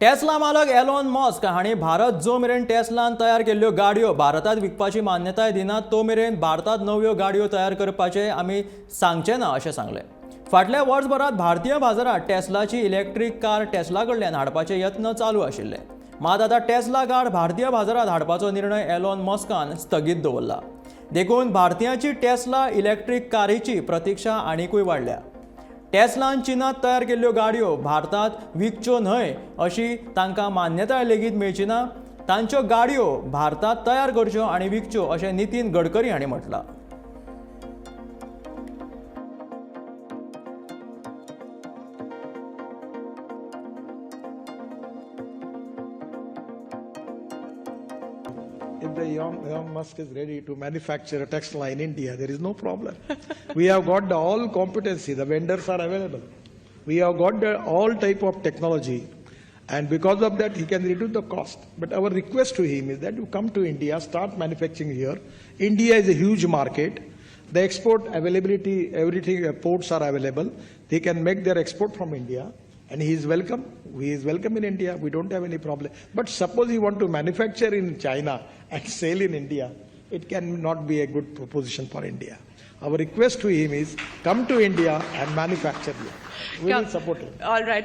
Tesla मालक Elon Musk हांणी भारत जो मेरेन टेस्लान तयार केल्ल्यो गाडयो भारतांत विकपाची मान्यताय दिना तो मेरेन भारतांत नव्यो गाडयो तयार करपाचें आमी सांगचे ना अशें सांगलें. फाटल्या वर्सभरांत भारतीय बाजारांत टेस्लाची इलेक्ट्रीक कार टेस्ला कडल्यान हाडपाचे यत्न चालू आशिल्ले. मात आतां टेस्ला कार भारतीय बाजारांत हाडपाचो निर्णय एलॉन मस्कान स्थगीत दवरला. देखून भारतीयांची टेस्ला इलेक्ट्रीक कारीची प्रतिक्षा आनिकूय वाडल्या. टेस्लान चीनांत तयार केल्ल्यो गाडयो भारतांत विकच्यो न्हय अशी तांकां मान्यताय लेगीत मेळची ना. तांच्यो गाडयो भारतांत तयार करच्यो आनी विकच्यो अशें नितीन गडकरी हांणी म्हटलां. If the Elon Musk is ready to manufacture a Tesla in India, there is no problem. We have got the all competency, the vendors are available. We have got the all type of technology, and because of that, he can reduce the cost. But our request to him is that you come to India, start manufacturing here. India is a huge market. The export availability, everything, ports are available. They can make their export from India. And he is welcome. He is welcome in India. We don't have any problem. But suppose he want to manufacture in China and sell in India, it cannot be a good proposition for India. Our request to him is come to India and manufacture here. We will support him. All right.